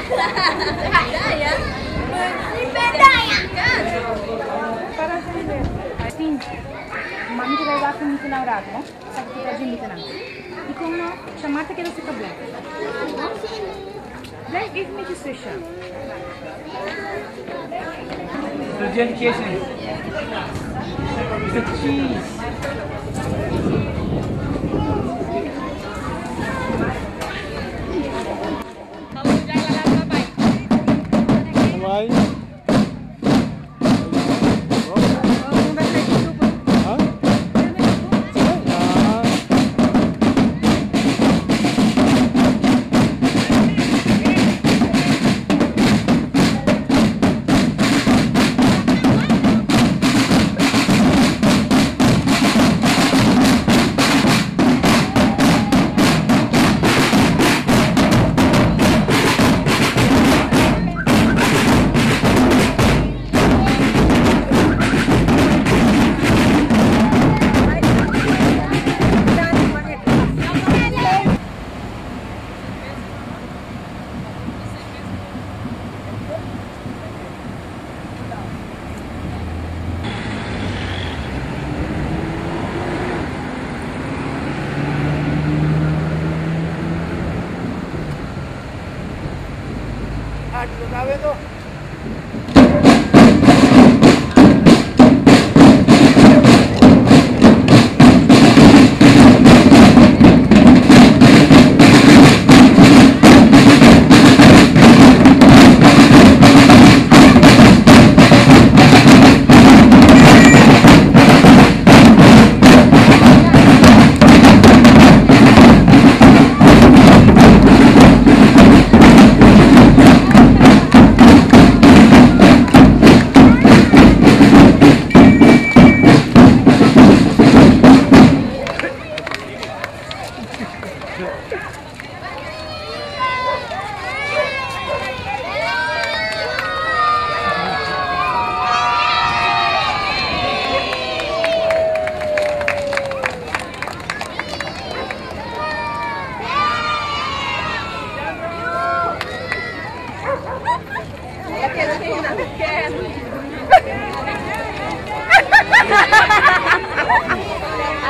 Mami ta bai wak ku mi ta un rato, bon? Sa ku ta djimita nan. I kon no? Shamar ta keda seka blij. Blijf even met je zusje. Is the cheese. Bye.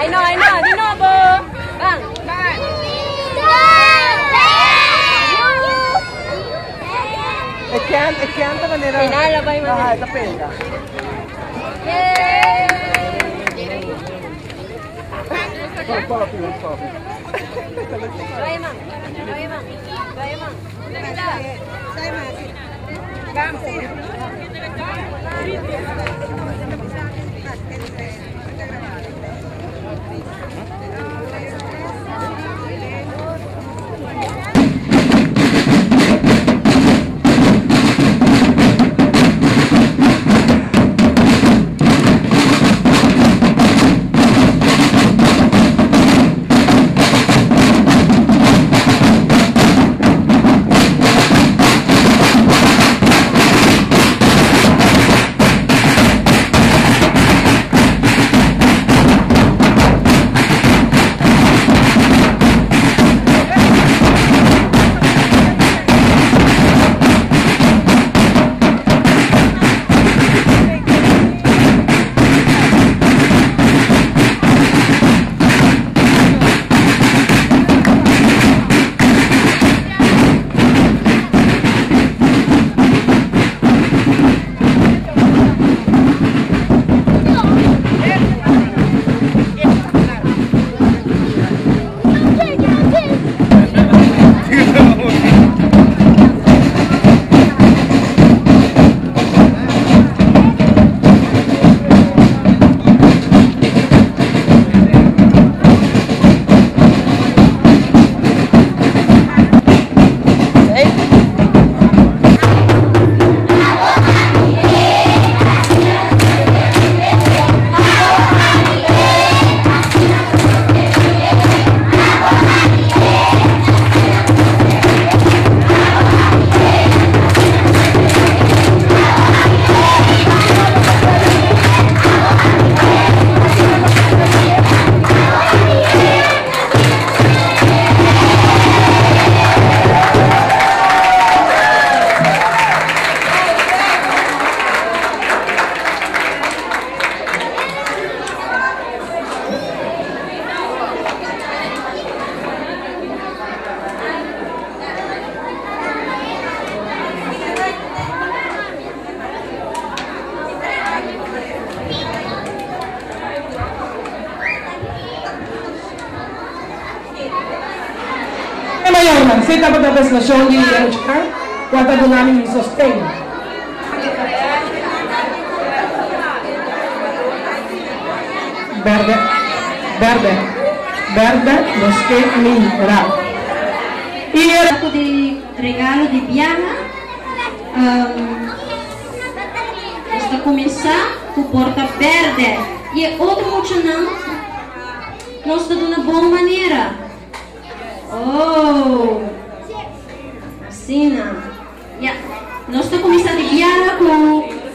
I know, I know. Di nuovo. Bang. E canta manera. Finale, vai, Ah, sta pega. Yay! Coffee, coffee. Vai, mang. Vai, mang. Vai, mang. E mayornan, esei tabata presentashon di e muchanan ku a ta duna mi mi sosten. Bèrdè, bèrdè, bèrdè nos ke mira. I e. Saku di regalo di biaha. Nos ta kuminsá ku porta bèrdè i e otro muchanan nos ta duna bon manera. Oh, asina. Ya, nos ta kuminsá di biaha ku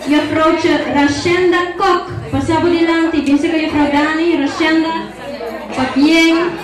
Juffrouwtje Rashenda Kok. Pasa bo dilanti, bin serka Juffrouw Dani, Rashenda, pabien.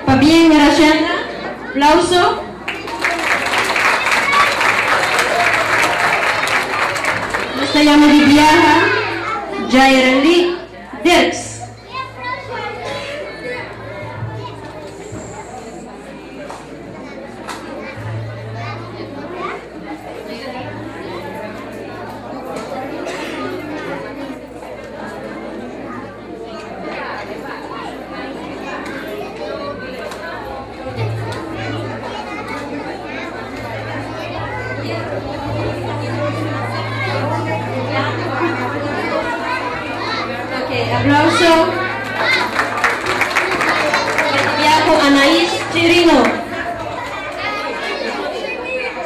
Pabien, Rashenda. Aplauso. Nos ta yama di biaha Jairely Dirks. Ok, aplauso. Biaco Anaís Chirino.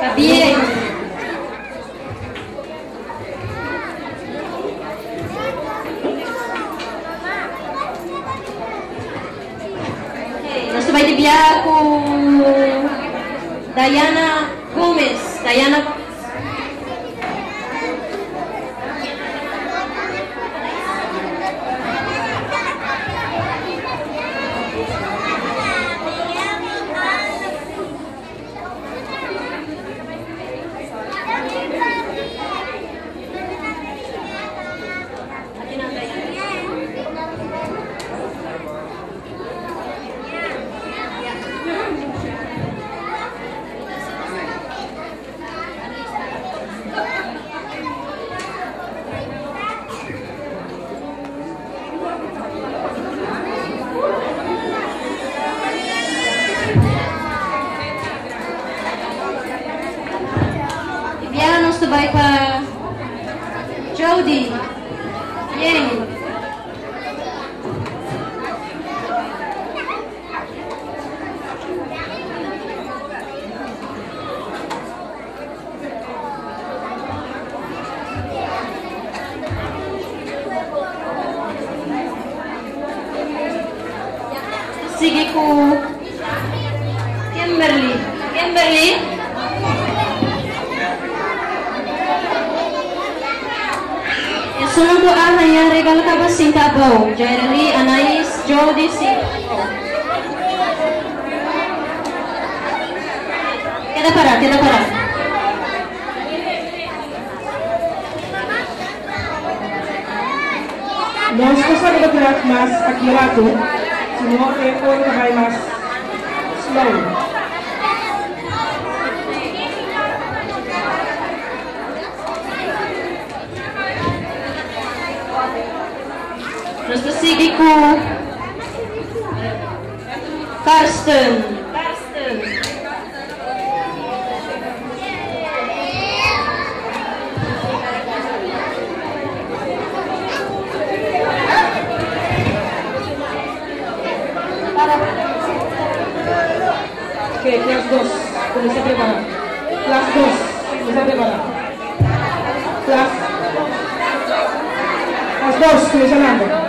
Pabien. Ok, nos ta bai di biaha ku Diana Gomez. Diana Gomez. Biaha nos ta bai pa Jody. Bien. Sigui ku Kimberly. Kimberly. Esunnan ku a haña regalo kaba sinta abou. Jairely, Anais, Jody sinta abou. Keda pará, keda pará. Nos no sa riba track mas aki rato, sino e ora ta bai mas slow. Nos ta sigui ku Karsten. Karsten. Ok, klas dos, kuminsá prepará. Klas dos, kuminsá prepará. Klas, klas dos, kuminsá landa.